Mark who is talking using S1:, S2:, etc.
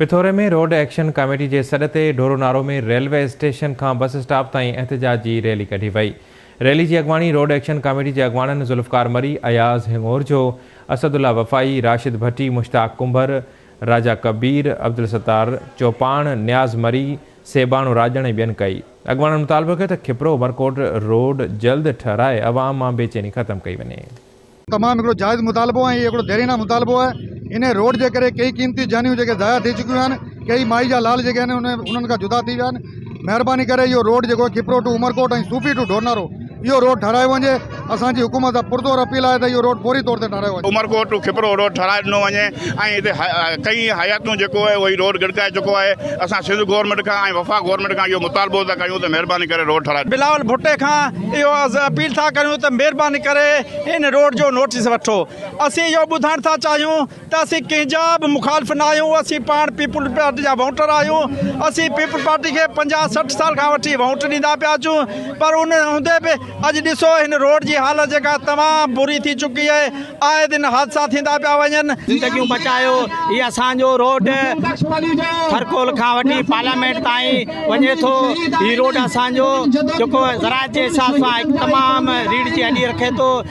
S1: Pithoro ۾ road action committee جي سڏ تي ڍورونارو ۾ ريلوي اسٽيشن کان بس اسٽاپ تائين احتجاجي ريلي ڪڍي وئي. ريلي جي اڳواڻي روڊ ايڪشن ڪاميٽي جي اڳواڻن ذوالفقار مري، اياز هڱورجو، اسد الله وفائي، راشد ڀٽي، مشتاق ڪنڀر، راجا ڪبير، عبدالستار چوپاڻ، نياز مري، سيباڻو راڄڻ ۽ ٻين ڪئي. اڳواڻن مطالبو ڪيو ته کپرو عمرڪوٽ روڊ جلد ٺهرائي عوام مان بيچيني ختم ڪئي وڃي.
S2: تمام هڪڙو جائز مطالبو ۽ هي هڪڙو ديرينا مطالبو آهي انهي روڊ جي ڪري ڪيئي قيمتي جانيون جيڪي ضايع ٿي چڪيون آهن ڪيئي مائي جا لال جيڪي آهن انهن کان جدا ٿي ويا آهن مهرباني ڪري اهو روڊ جيڪو کپرو ٽو عمرڪوٽ ۽ صوفي ٽو ڍورنارو اهو روڊ ٺهرايو وڃي اسان جي حڪومت سان پرزور اپيل آهي ته اهو روڊ فوري طور تي ٺهرايو وڃي.
S3: عمرڪوٽ ٽو کپرو روڊ ٺهرائي ڏنو وڃي ۽ هتي ڪئين حياتيون جيڪو آهي اهو هي روڊ ڳڙڪائي چڪو آهي اسان سنڌ گورنمينٽ کان ۽ وفاق گورنمينٽ کان اهو مطالبو ٿا ڪيون ته مهرباني ڪري روڊ ٺهرائي
S4: بلاول ڀٽي کان اهو عرض اپيل ٿا ڪريون ته مهرباني ڪري ان روڊ جو نوٽيس وٺو. اسين اهو ٻڌائڻ ٿا چاهيون ته اسين ڪنهن جا به مخالف نه آهيون، اسين پاڻ پيپلز پارٽي جا ووٽر آهيون، اسين پيپلز پارٽي کي 50 60 سال کان وٺي ووٽ ڏيندا پيا اچون پر ان هوندي به اڄ ڏسو هن روڊ جي حالت جيڪا تمام بري ٿي چڪي آهي، آئي دن حادثا ٿيندا پيا وڃن.
S5: زندگيون بچايو هي اسان جو روڊ ٿرڪول کان وٺي پارليامينٽ تائين وڃي ٿو هي روڊ اسان جو جيڪو زراعت جي حساب سان هڪ تمام ريڙهه جي هڏي رکي ٿو.